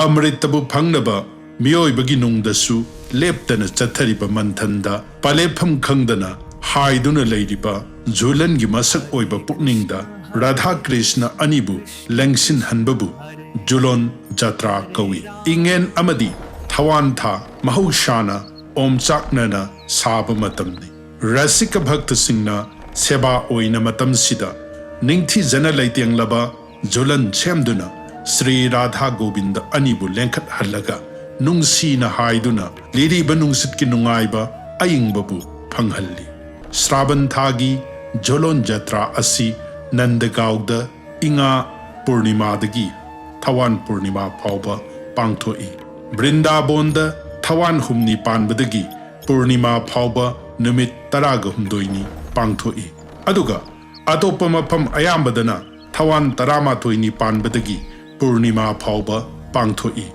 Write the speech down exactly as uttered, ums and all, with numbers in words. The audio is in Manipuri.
ꯑꯃ꯭ꯔꯤꯇꯕꯨ ꯐꯪꯅꯕ ꯃꯤꯑꯣꯏꯕꯒꯤ ꯅꯨꯡꯗꯁꯨ ꯂꯦꯞꯇꯅ ꯆꯠꯊꯔꯤꯕ ꯃꯟꯊꯟꯗ ꯄꯂꯦꯞꯐꯝ ꯈꯪꯗꯅ ꯍꯥꯏꯗꯨꯅ ꯂꯩꯔꯤꯕ ꯖꯨꯂꯟꯒꯤ ꯃꯁꯛ ꯑꯣꯏꯕ ꯄꯨꯛꯅꯤꯡꯗ ꯔꯥꯙꯥ ꯀ꯭ꯔꯤꯁꯅ ꯑꯅꯤꯕꯨ ꯂꯦꯡꯁꯤꯟꯍꯟꯕꯕꯨ ꯖꯨꯂꯣꯟ ꯖꯇ꯭ꯔꯥ ꯀꯧꯏ꯫ ꯏꯉꯦꯟ ꯑꯃꯗꯤ ꯊꯋꯥꯟ ꯊꯥ ꯃꯍꯧꯁꯥꯅ ꯑꯣꯝꯆꯥꯛꯅꯅ ꯁꯥꯕ ꯃꯇꯝꯅꯤ꯫ ꯔꯁꯤꯀ ꯚꯛꯇꯁꯤꯡꯅ ꯁꯦꯕꯥ ꯑꯣꯏꯅ ꯃꯇꯝꯁꯤꯗ ꯅꯤꯡꯊꯤꯖꯅ ꯂꯩꯇꯦꯡꯂꯕ ꯖꯨꯂꯟ ꯁꯦꯝꯗꯨꯅ ꯁ꯭ꯔꯤ ꯔꯥꯙꯥ ꯒꯣꯕꯤꯟꯗ ꯑꯅꯤꯕꯨ ꯂꯦꯡꯈꯠꯍꯜꯂꯒ ꯅꯨꯡꯁꯤꯅ ꯍꯥꯏꯗꯨꯅ ꯂꯤꯔꯤꯕ ꯅꯨꯡꯁꯤꯠꯀꯤ ꯅꯨꯡꯉꯥꯏꯕ ꯑꯏꯪꯕꯕꯨ ꯐꯪꯍꯜꯂꯤ꯫ ꯁ꯭ꯔꯥꯕꯟ ꯊꯥꯒꯤ ꯖꯣꯂꯣꯟ ꯖꯇ꯭ꯔꯥ ꯑꯁꯤ ꯅꯟꯗꯒꯥꯎꯗ ꯏꯉꯥ ꯄꯨꯔꯅꯤꯃꯥꯗꯒꯤ ꯊꯋꯥꯟ ꯄꯨꯔꯅꯤꯃꯥ ꯐꯥꯎꯕ ꯄꯥꯡꯊꯣꯛꯏ꯫ ꯕ꯭ꯔꯤꯟꯗꯥꯕꯣꯟꯗ ꯊꯋꯥꯟ ꯍꯨꯝꯅꯤ ꯄꯥꯟꯕꯗꯒꯤ ꯄꯨꯔꯅꯤꯃꯥ ꯐꯥꯎꯕ ꯅꯨꯃꯤꯠ ꯇꯔꯥꯒ ꯍꯨꯝꯗꯣꯏꯅꯤ ꯄꯥꯡꯊꯣꯛꯏ꯫ ꯑꯗꯨꯒ ꯑꯇꯣꯞꯄ ꯃꯐꯝ ꯑꯌꯥꯝꯕꯗꯅ ꯊꯋꯥꯟ ꯇꯔꯥꯃꯥꯊꯣꯏꯅꯤ ꯄꯥꯟꯕꯗꯒꯤ ꯄꯨꯔꯅꯤꯃꯥ ꯐꯥꯎꯕ ꯄꯥꯡꯊꯣꯛꯏ꯫